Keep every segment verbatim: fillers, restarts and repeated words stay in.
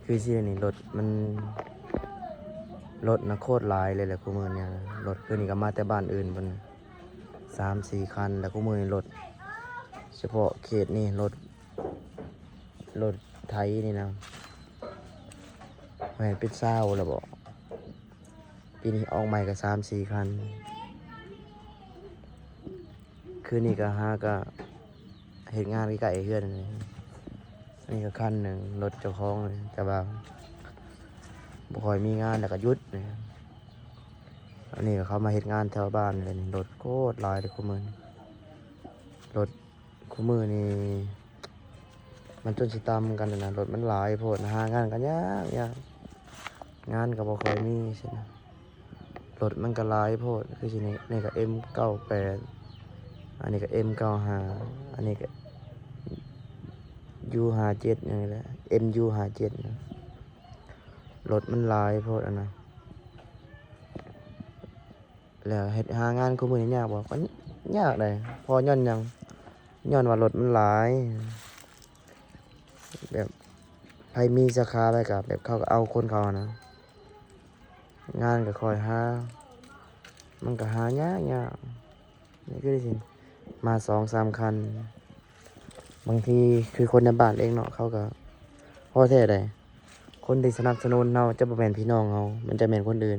คือสินี่รถมัน รถนะโคตรหลายเลยแหละคู่มื้อเนี่ย รถคือนี่ก็มาแต่บ้านอื่นพุ่น สามสี่คัน แล้วคู่มื้อนี่รถ เฉพาะเขตนี่รถ รถไถนี่นะ แม่นเป็นซาวแล้วบ่ ปีนี้ออกใหม่ก็สามสี่คัน คืนนี้ก็หาก็เฮ็ดงานใกล้ๆเฮือนนี่ นี่ก็คันหนึ่ง รถเจ้าของเลย แต่ว่าบ่ค่อยมีงานแล้วก็หยุดนี่ อันนี้ก็เขามาเฮ็ดงานแถวบ้านเลยนี่ รถโคตรหลายเลยคู่มื้อนี้ รถคู่มื้อนี้ มันจนสิต่ำกันนะ รถมันหลายโพดนะ หางานก็ยากยาก งานก็บ่ค่อยมีสินะ รถมันก็หลายโพด คือสินี่ นี่ก็ เอ็มเก้าแปด อันนี้ก็ เอ็มเก้าห้า อันนี้ก็ ยูห้าเจ็ด อย่างนี้แหละ เอ็มยูห้าเจ็ด นะ รถมันหลายโพดอะนะ แล้วเฮ็ดหางานคู่มื้อนี้ยากบ่ ก็ยากเด้ เพราะย้อนหยัง ย้อนว่ารถมันหลาย แบบไผมีสาขาไปก็แบบเขาก็เอาคนเขาอะนะ งานก็ค่อยหา มันก็หายากยาก นี่คือสิมาสองสามคัน บางทีคือคนในบ้านเองเนาะ เขาก็พอแท้ใด คนที่สนับสนุนเราจะบ่แม่นพี่น้องเรา มันจะแม่นคนอื่น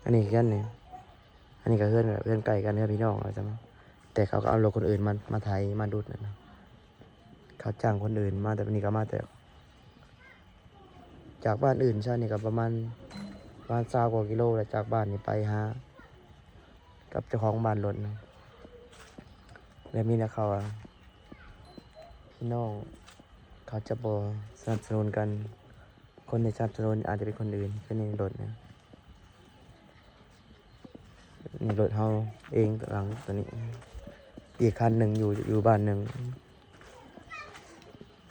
อันนี้คือกันนี่ อันนี้ก็เฮือนแบบเฮือนใกล้กัน เฮือนพี่น้องเราจ้ะ แต่เขาก็เอารถคนอื่นมา มาไถ มาดูดนะ เขาจ้างคนอื่นมา แต่วันนี้ก็มาแต่ จากบ้านอื่นซะนี่ก็ประมาณ ประมาณซาวกว่ากิโลแหละ จากบ้านนี่ไปหา กับเจ้าของบ้านรถนะ แบบนี้นะเขาอะ พี่น้องเขาจะบ่สนับสนุนกัน คนที่สนับสนุนอาจจะเป็นคนอื่น คือนี่รถนะ นี่รถเฮาเองหลังตัวนี้ อีกคันหนึ่งอยู่ อยู่บ้านหนึ่ง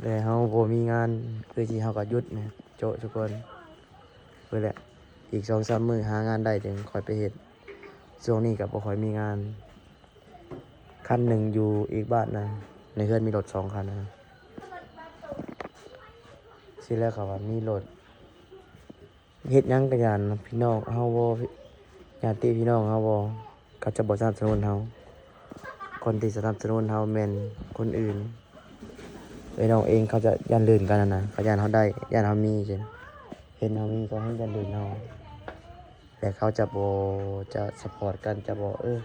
แต่เฮาบ่มีงาน คือสิเฮาก็หยุดนะ โจะทุกคน เพื่อแหละ อีกสองสามมื้อหางานได้จึงค่อยไปเฮ็ด ช่วงนี้ก็บ่ค่อยมีงาน คันหนึ่งอยู่อีกบ้านนะ ในเฮือนมีรถสองคันนะ สิแล้วเขาว่ามีรถ เฮ็ดหยังก็ย้านพี่น้องเฮาบ่ ญาติพี่น้องเฮาบ่ เขาจะบ่สนับสนุนเฮา คนที่สนับสนุนเฮาแม่นคนอื่น ไอ้น้องเองเขาจะย้านลื่นกันนะนะ เขาย้านเฮาได้ ย้านเฮามีจั่งซี้ เห็นเฮามีเขาแฮ่งย้านลื่นเฮา แต่เขาจะบ่ จะซัปพอร์ตกัน จะบ่ เออ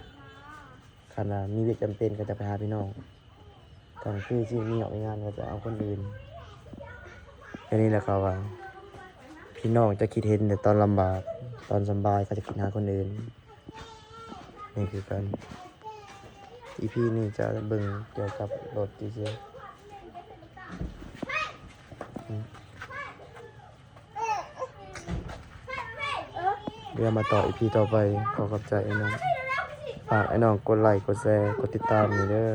คันว่ามีเวียกจำเป็นก็จะไปหาพี่น้อง คันคือสิมีออกมีงานก็จะเอาคนอื่น แค่นี้แหละครับว่า พี่น้องจะคิดเห็นแต่ตอนลำบาก ตอนสำบายเขาจะคิดหาคนอื่น นี่คือกัน อีพี นี้จะเบิ่งเกี่ยวกับรถซื่อๆ อืม เดี๋ยวมาต่อ อีพี ต่อไป ขอขอบใจไอ้น้อง ฝากไอ้น้องกดไลค์ กดแชร์ กดติดตามนี่เด้อ